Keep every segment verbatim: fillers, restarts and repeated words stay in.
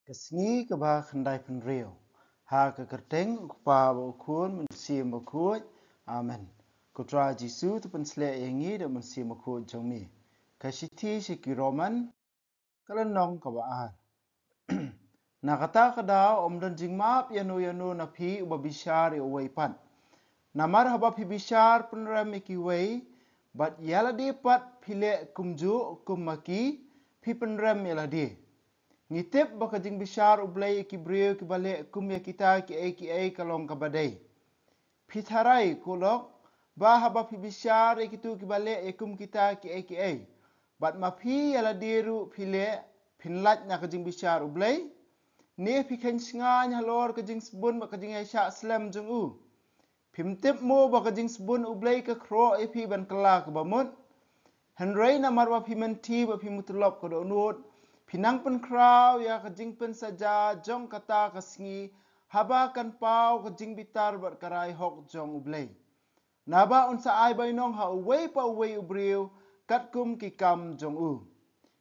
Ka sngi kaba khyndai phew hynriew. Ha ka kyrteng u Kpa bad u Khun, Mynsiem Bakhuid. Amen. Ko Trai Jisu, to pynsleh ïa ngi da u Mynsiem Bakhuid jong me. Ka shithi sha ki Roman, ka lynnong kaba ar. Na kata ka daw, ym don jingmap ïano ïano na phi uba bishar ïa uwei pat. Namar haba phi bishar pynrem ïa kiwei, bad ïa lade pat phi leh kumjuh kum ma ki, phi pynrem ïa lade. Ngi tip ba ka jingbishar U Blei ïa ki briew kiba leh kum ïa kita kiei kiei ka long kaba dei. Phi tharai, ko lok, ba haba phi bishar ïa kito kiba leh ïa kum kita kiei kiei, bad ma phi ïa lade ruh phi leh, phin lait na ka jingbishar U Blei? Ne phi kheiñ shngaiñ halor ka jingsbun bad ka jingïaishah slem jong u? Phim tip mo ba ka jingsbun U Blei ka khroh ïa phi ban kylla kaba mut? Hynrei namar ba phi mynthi ba phi mutlop ka dohnud, phi nang pynkhraw ïa ka jingpynsaja jong kata ka sngi, haba kan paw ka jingbitar bad ka rai hok jong U Blei. Naba un sa ai bainong ha uwei pa uwei u briew katkum ki kam jong u.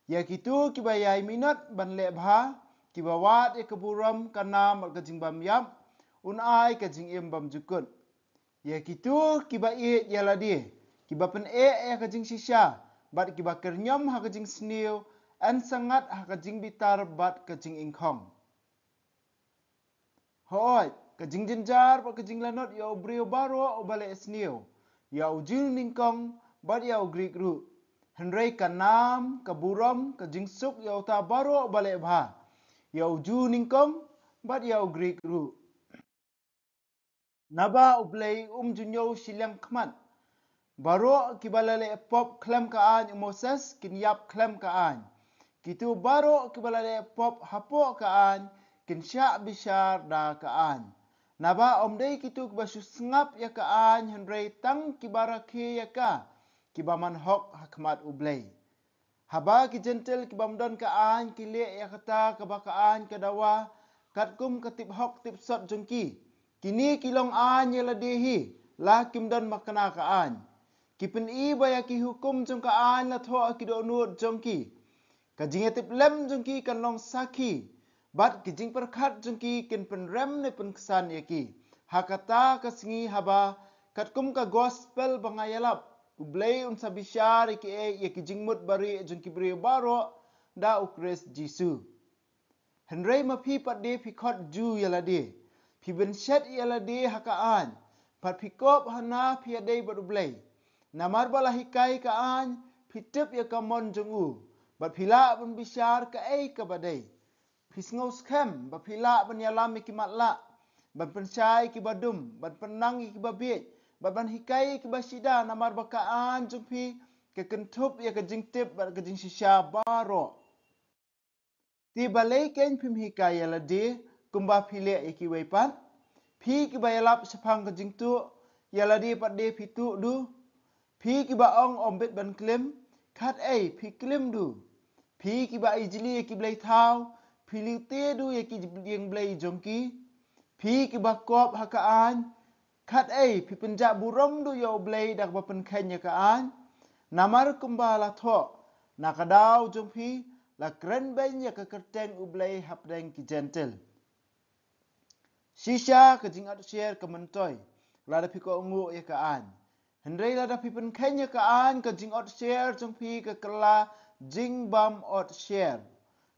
Ïa kito kiba ïai minot ban leh bha, kiba wad ïa ka burom, ka nam bad ka jingbym ïap, un ai ka jingim bymjukut. Ïa kito kiba ïeit ïa lade, kiba pyneh ïa ka jingshisha, bad kiba kyrñiom ha ka jingsniew, yn sa ngat ha ka jingbitar bad ka jingïngkhong. Hooid, ka jingjynjar bad ka jinglanot ïa u briew baroh uba leh sniew, ïa u Jiw nyngkong bad ïa u Grik ruh. Hynrei ka nam, ka burom, ka jingsuk ïa uta baroh uba leh bha, ïa u Jiw nyngkong bad ïa u Grik ruh. Naba U Blei um ju ñiew shiliang khmat. Baroh kiba la leh pop khlem ka aiñ u Moses kin ïap khlem ka aiñ. Kito baroh kiba la leh pop hapoh ka aiñ kin shah bishar da ka aiñ. Naba ym dei kito kiba shu sngap ïa ka aiñ, hynrei tang kiba rakhe ïa ka, kiba man hok ha khmat U Blei. Haba ki Jentil kibym don ka aiñ ki leh ïa kata kaba ka aiñ ka dawa, katkum ka tip hok tip sot jong ki, kine ki long aiñ ïa lade hi, la kim don makna ka aiñ. Ki pyni ba ïa ki hukum jong ka aiñ la thoh ha ki dohnud jong ki. Ka jingïatiplem jong ki kan long sakhi, bad ki jingpyrkhat jong ki kin pynrem ne pynksan ïa ki ha kata ka sngi, haba katkum ka gospel ba nga ïalap, U Blei un sa bishar ïa kiei, ïa ki jingmut barieh jong ki briew baroh da U Khrist Jisu. Hynrei ma phi pat de phi khot ju ïa lade, phi bynshet ïa lade ha ka aiñ, pat phi kop hana phi ïadei bad U Blei. Namar ba la hikai ka aiñ, phi tip ïa ka mon jong u, bad phi lah ban bishar kaei kaba dei. Phi sngew skhem ba phi lah ban ïalam ïa ki matlah, ban pynshai ïa kiba dum, ban pynnang ïa kiba bieit, bad ban hikai ïa kiba shida, namar ba ka aiñ jong phi ka kynthup ïa ka jingtip bad ka jingshisha baroh. Te balei kein phim hikai ïa lade kumba phi leh ïa kiwei pat? Phi kiba ïalap shaphang ka jingtuh, ïa lade pat de phi tuh du? Phi kiba ong ym bit ban klim, khat ei phi klim du? Phi kiba ijli ïa ki blei thaw, phi liuti du ïa ki ïing blei jong ki? Phi kiba kop ha ka aiñ, khat ei phi pynjah burom du ïa U Blei da kaba pynkheiñ ïa ka aiñ? Namar kumba la thoh, na ka daw jong phi la kren beiñ ïa ka kyrteng U Blei hapdeng ki Jentil. Shisha ka jingotsher ka myntoi lada phi kohnguh ïa ka aiñ. Hynrei lada phi pynkheiñ ïa ka aiñ, ka jingotsher jong phi ka kylla jingbym otsher.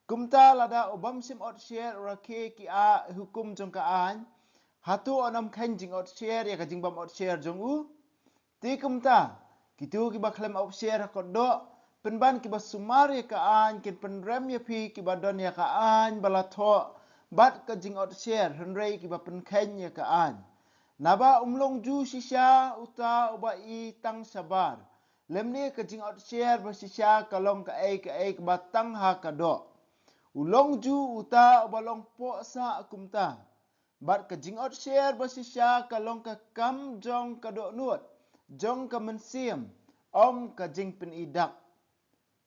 Kumta lada u bym shym otsher u rakhe ki a hukum jong ka aiñ, hato un ym kheiñ jingotsher ïa ka jingbym otsher jong u? Te kumta, kito kiba khlem otsher ha ka doh, pynban kiba sumar ïa ka aiñ, kin pynrem ïa phi kiba don ïa ka aiñ ba la thoh bad ka jingotsher, hynrei kiba pynkheiñ ïa ka aiñ. Naba um long ju shisha uta uba i tang shabar, lymne ka jingotsher ba shisha ka long kaei kaei kaba tang ha ka doh. U long ju uta uba long poh sah kumta. Bad ka jingotsher ba shisha ka long ka kam jong ka dohnud, jong ka mynsiem, ym ka jingpyni dak.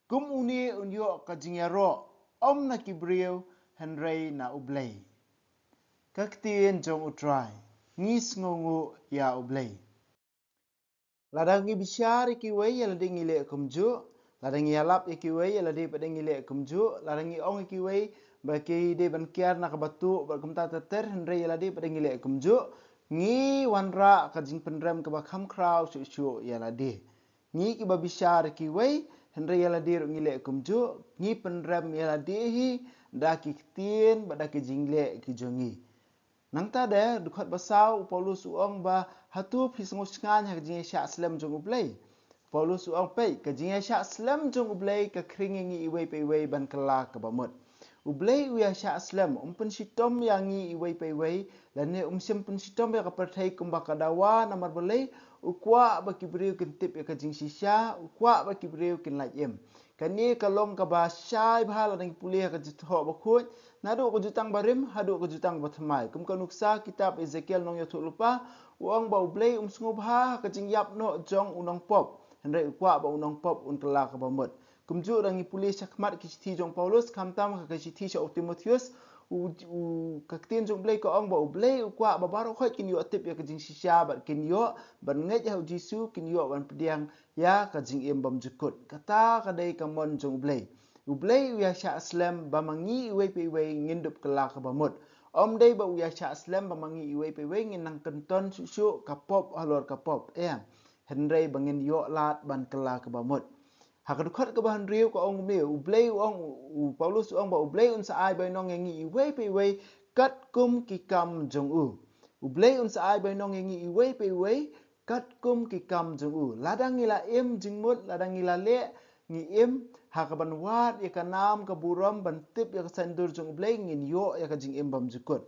Kum une un ïoh ka jingïaroh, ym na ki briew, hynrei na U Blei. Ka ktien jong U Trai. Ngi sngewnguh ïa U Blei. Lada ngi bishar ïa kiwei, ïa lade ngi leh kumjuh, Lada ngi ïalap ïa kiwei, ïa lade pat ngi leh kumjuh. Lada ngi ong ïa kiwei ba ki dei ban kiar na kaba tuh bad kumta ter ter, hynrei ïa lade pat ngi leh kumjuh, ngi wanrah ka jingpynrem kaba kham khraw shuh shuh ïa lade. Ngi kiba bishar ïa kiwei, hynrei ïa lade ruh ngi leh kumjuh, ngi pynrem ïa lade hi da ki ktien bad da ki jingleh ki jong ngi. Nangta de, dkhot ba saw, u Paulus u ong ba, hato phi sngewsngaiñ ha ka jingïashah slem jong U Blei? Paulus u ong, peit, ka jingïashah slem jong U Blei ka khring ïa ngi iwei pa iwei ban kylla kaba mut. U Blei u ïashah slem, um pynshitom ïa ngi iwei pa iwei, lane um shym pynshitom ïa ka pyrthei kumba ka dawa, namar balei? U kwah ba ki briew kin tip ïa ka jingshisha, u kwah ba ki briew kin lait im. Kane ka long kaba shai bha lada ngi pule ha ka Jingthoh Bakhuid, naduh ka jutang barim haduh ka jutang bathymmai. Kum ka nuksa kitab Ezekiel nongïathuhlypa, u ong ba U Blei um sngewbha ha ka jingïap noh jong u nongpop, hynrei u kwah ba u nongpop un kylla kaba mut. Kumjuh lada ngi pule shakhmat ki shithi jong u Paulus, khamtam ha ka shithi sha u Timotheus, u, u, ka ktien jong U Blei ka ong ba U Blei u kwah ba baroh khoit kin ïoh tip ïa ka jingshisha bad kin ïoh ban ngeit ha U Jisu, kin ïoh ban pdiang ïa ka jingim bymjukut. Kata ka dei ka mon jong U Blei. U Blei u ïashah slem ba ma ngi iwei pa iwei ngin dup kylla kaba mut. Ym dei ba u ïashah slem ba ma ngi iwei pa iwei ngin nang kynton shuh shuh ka pop halor ka pop. Em. Hynrei ba ngin ïoh lad ban kylla kaba mut. Ha ka dkhot kaba hynriew ka ong kumne, U Blei u ong, u Paulus u ong ba U Blei un sa ai bainong ïa ngi iwei pa iwei katkum ki kam jong u. U Blei un sa ai bainong ïa ngi iwei pa iwei katkum ki kam jong u. Lada ngi la im jingmut, lada ngi la leh, ngi im, ha kaban wad ïa ka nam ka burom ban tip ïa ka saiñdur jong U Blei, ngin ïoh ïa ka jingim bymjukut.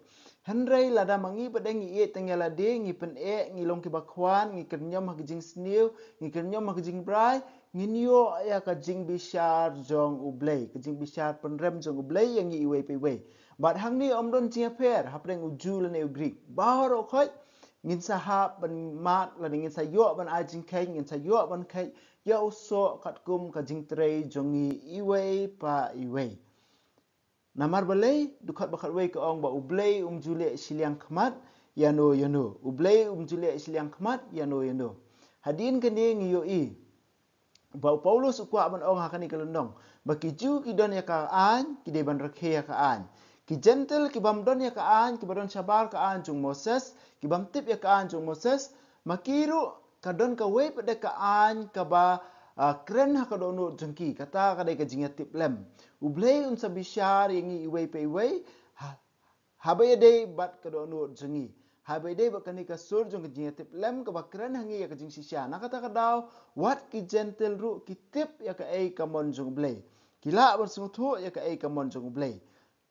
Hynrei lada ma ngi pat de ngi ïeit tang ïa lade, ngi pyneh, ngi long kiba khwan, ngi kyrñiom ha ka jingsniew, ngi kyrñiom ha ka jingbrai, ngin ïoh ïa ka jingbishar jong U Blei, ka jingbishar pynrem jong U Blei ïa ngi iwei pa iwei. Bad hangne ym don jingïapher hapdeng u Jiw lane u Grik. Baroh khoit ngin sa hap ban mad lane ngin sa ïoh ban ai jingkheiñ, ngin sa ïoh ban kheit ïa u soh katkum ka jingtrei jong ngi iwei pa iwei. Namar balei? Dkhot ba khatwei ka ong ba U Blei um ju leh shiliang khmat ïano ïano. U Blei um ju leh shiliang khmat ïano ïano. Hadien kane ngi ïohi ba u Paulus u kwah ban ong ha kane ka lynnong ba ki Jiw ki don ïa ka aiñ, ki dei ban rakhe ïa ka aiñ. Ki Jentil ki bym don ïa ka aiñ, ki ba don shabar ka aiñ jong Moses, ki bym tip ïa ka aiñ jong Moses, ma ki ruh ka don kawei pat de ka aiñ kaba, ah, kren ha ka dohnud jong ki, kata ka dei ka jingïatiplem. U Blei un sa bishar ïa ngi iwei pa iwei, ha, haba ïadei bad ka dohnud jong ngi. Haba ïadei bad kane ka sur jong ka jingïatiplem kaba kren ha ngi ïa ka jingshisha. Na kata ka daw, wat ki Jentil ruh ki tip ïa kaei ka mon jong U Blei. Ki lah ban sngewthuh ïa kaei ka mon jong U Blei.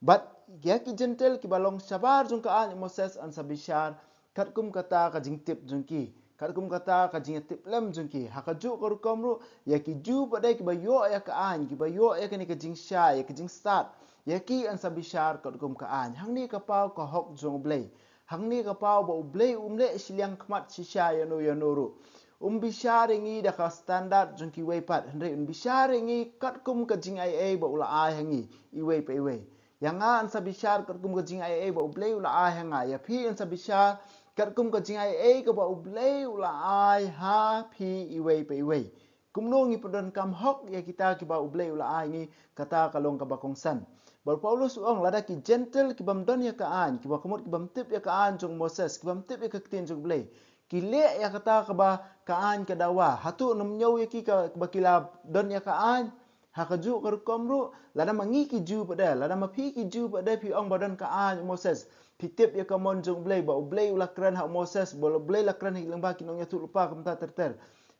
Bad ïa ki Jentil kiba long shabar jong ka aiñ Moses yn sa bishar katkum kata ka jingtip jong ki, katkum kata ka jingïatiplem jong ki. Ha kajuh ka rukom ruh, ïa ki Jiw pat de kiba ïoh ïa ka aiñ, kiba ïoh ïa kane ka jingshai, ïa ka jingstad, ïa ki yn sa bishar katkum ka aiñ. Hangne ka paw ka hok jong U Blei. Hangne ka paw ba U Blei um leh shiliang khmat shisha ïano ïano ruh. Um bishar ïa ngi da ka standard jong kiwei pat, hynrei un bishar ïa ngi katkum ka jingaiei ba u la ai ha ngi iwei pa iwei. Ïa nga yn sa bishar katkum ka jingaiei ba U Blei u la ai ha nga. Ïa phi yn sa bishar katkum ka jingaiei kaba U Blei u la ai ha phi iwei pa iwei. Kumno ngi pyndonkam hok ïa kita kiba U Blei u la ai ngi, kata ka long kaba kongsan. Bad u Paulus u ong lada ki Jentil ki bym don ïa ka aiñ, kiba ka mut ki bym tip ïa ka aiñ jong Moses, ki bym tip ïa ka ktien jong U Blei, ki leh ïa kata kaba ka aiñ ka dawa, hato nym ñiew ïa ki ka, kaba ki la don ïa ka aiñ? Ha kajuh ka rukom ruh, lada ma ngi ki Jiw pat de, lada ma phi ki Jiw pat de phi ong ba don ka aiñ Moses, phi tip ïa ka mon jong U Blei, ba U Blei u la kren ha Moses, ba U Blei la kren ha ki lyngba ki nongïathuhlypa kumta ter ter.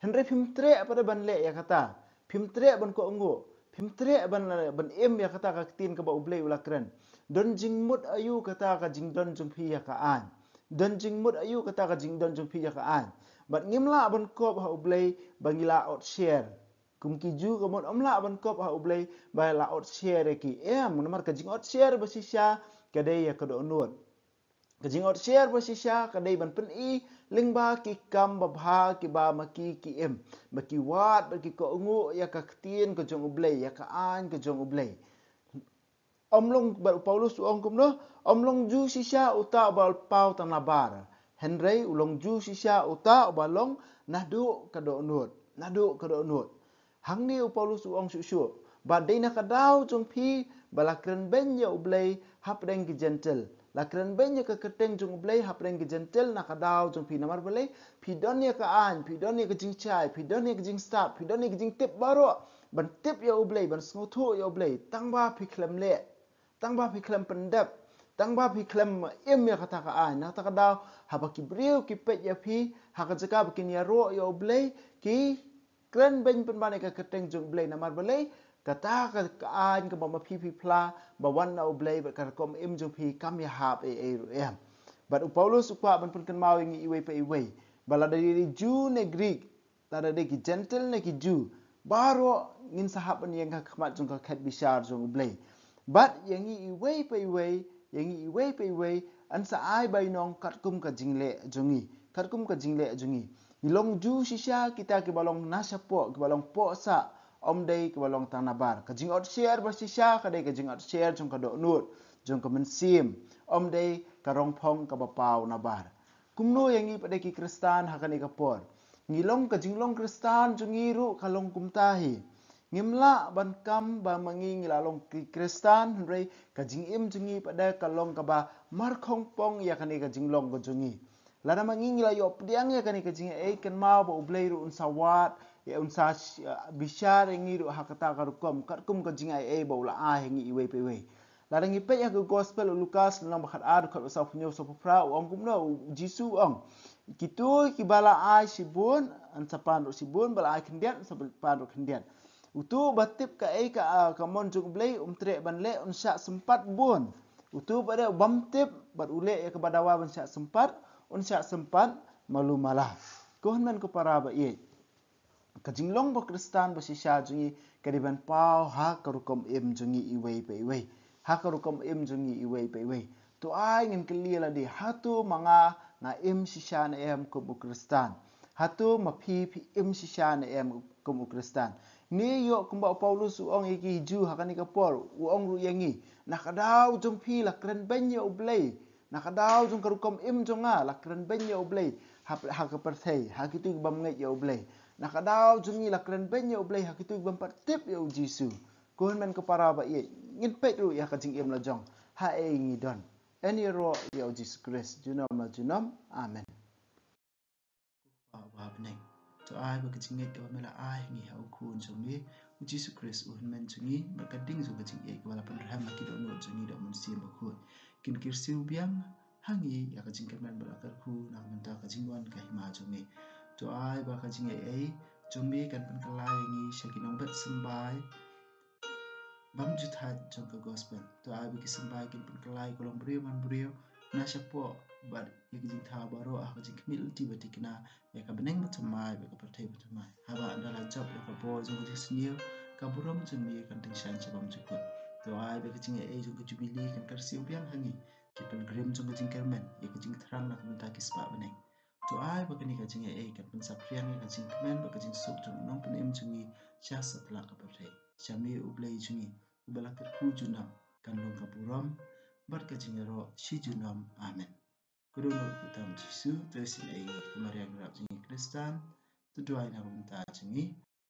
Hynrei phim treh pat de ban leh ïa kata. Phim treh ban kohnguh. Phim treh ban, ban im ïa kata ka ktien kaba U Blei u la kren. Don jingmut aïu kata ka jingdon jong phi ïa ka aiñ? Don jingmut aïu kata ka jingdon jong phi ïa ka aiñ? Bad ngim lah ban kop ha U Blei ba ngi la ot sher. Kum ki Jiw ka mut ym lah ban kop ha U Blei ba la ot sher ïa ki. Em, namar ka jingot sher ba shisha ka dei ïa ka dohnud. Ka jingot sher ba shisha ka dei ban pyni lyngba ki kam babha kiba ma ki ki im, ba ki wad, ba ki kohnguh ïa ka ktien ka jong U Blei, ïa ka aiñ ka jong U Blei. Ym long, bad u Paulus u ong kumno, ym long Jiw shisha uta uba paw tang nabar, hynrei u long Jiw shisha uta uba long naduh ka dohnud, naduh ka dohnud. Hangne u Paulus u ong shuh shuh ba dei na ka daw jong phi ba la kren beiñ ïa U Blei hapdeng ki Jentil. La kren beiñ ïa ka kyrteng jong U Blei hapdeng ki Jentil na ka daw jong phi. Namar balei? Phi don ïa ka aiñ, phi don ïa ka jingshai, phi don ïa ka jingstad, phi don ïa ka jingtip baroh ban tip ïa U Blei, ban sngewthuh ïa U Blei. Tang ba phi khlem leh, tang ba phi khlem pyndep, tang ba phi khlem im ïa kata ka aiñ. Na kata ka daw, haba ki briew ki peit ïa phi, ha ka jaka ba kin ïaroh ïa U Blei, ki kren beiñ pynban ïa ka kyrteng jong U Blei. Namar balei? Kata ka, ka aiñ kaba ma phi phi phla ba wan na U Blei, bad ka rukom im jong phi kam ïahap ei ei ruh em. Bad u Paulus u kwah ban pynkynmaw ïa ngi iwei pa iwei ba lada dei Ju ne Grik, lada dei ki Jentil ne ki Ju, baroh ngin sa hap ban ïeng ha khmat jong ka khet bishar jong U Blei. Bad ïa ngi iwei pa iwei, ïa ngi iwei pa iwei, yn sa ai bainong katkum ka jingleh jong ngi, katkum ka jingleh jong ngi. Ngi long Ju shisha, kita kiba long na shapoh, kiba long pohsah, ym dei kiba long tang nabar. Ka jingotsher ba shisha ka dei ka jingotsher jong ka dohnud, jong ka mynsiem, ym dei ka rongphong kaba paw nabar. Kumno ïa ngi pat de ki Khristan ha kane ka por? Ngi long, ka jinglong Khristan jong ngi ruh ka long kumta hi. Ngim lah ban kam ba ma ngi ngi la long ki Khristan, hynrei ka jingim jong ngi pat de ka long kaba markhongpong ïa kane ka jinglong ka jong ngi. Lada ma ngi ngi la ïoh pdiang ïa kane ka jingaiei, kynmaw ba U Blei ruh un sa wad ïa, un sa sh-, bishar ïa ngi ruh ha kata ka rukom, katkum ka jingaiei ba u la ai ha ngi iwei pa iwei. Lada ngi peit ïa ka Gospel u Lukas lynnong ba khatar, dkhot ba sawphew hynñiew, sawphew phra, u ong kumno, u Jisu u ong: Kito kiba la ai shibun, yn sa pan ruh shibun, ba la ai khyndiat, yn sa pan ruh khyndiat. Uto ba tip kaei ka, ah, ka mon jong U Blei, um treh ban leh, un shah sympat bun. Uto ba dei u bym tip bad u leh ïa kaba dawa ban shah sympat, un shah sympat malu mala. Ko hynmen ko para ba ïeit, ka jinglong ba Khristan ba shisha jong ngi ka dei ban paw ha ka rukom im jong ngi iwei pa iwei. Ha ka rukom im jong ngi iwei pa iwei. To ai ngin kylli ïa lade, hato ma nga nga im shisha ne em kum u Khristan? Hato ma phi phi im shisha ne em kum u Khristan? Ngi ïoh kumba u Paulus u ong ïa ki Ju ha kane ka por, u ong ruh ïa ngi, na ka daw jong phi la kren beiñ ïa U Blei. Na ka daw jong ka rukom im jong nga la kren beiñ ïa U Blei ha, ha ka pyrthei, ha kito ki bym ngeit ïa U Blei. Na ka daw jong ngi la kren beiñ ïa U Blei ha kito ki bym pat tip ïa u Jisu. Ko hynmen ko para ba ïeit, ngin peit ruh ïa ka jingim la jong, haei ngi don. Yn ïaroh ïa u Jisu Khrist junom la junom. Amen. Ko Kpa uba ha bneng, to ai ba ka jingngeit kaba me la ai ha ngi ha u Khun jong me u Jisu Khrist, u Hynmen jong ngi, bad ka ding jong ka jingïeit kaba la pynrhem ha ki dohnud jong ngi da u Mynsiem Bakhuid, kin kyrsiew biang ha ngi ïa ka jingkyrmen ba la kyrkhu na ka bynta ka jingwan ka Hima jong me. To ai ba ka jingaiei jong me kan pynkylla ïa ngi sha ki nongbet symbai bymjuthat jong ka Gospel. To ai ba ki symbai kin pynkylla ïa ka longbriew manbriew na shapoh bad ïa ki jingthaw baroh ha ka jingkhmih lynti ba thikna ïa ka bneng bathymmai bad ka pyrthei bathymmai. Haba ynda la jop ïa ka bor jong ka jingsniew, ka burom jong me kan tyngshaiñ sha bymjukut. To ai ba ka jingaiei jong ka Jubili kan kyrsiew biang ha ngi, ki pilgrim jong ka jingkyrmen, ïa ka jingthrang na ka bynta ki spah bneng. To ai ba kane ka jingaiei kan pynsaphriang ïa ka jingkmen bad ka jingsuk jong u Nongpynim jong ngi sha satlak ka pyrthei. Sha me U Blei jong ngi uba la kyrkhu junom, kan long ka burom bad ka jingïaroh shi junom. Amen. Ka dohnud kyrteng Jisu, to isynei ïa ngi, ko Maria nongrep jong ngi Khristan, to duwai na ka bynta jong ngi.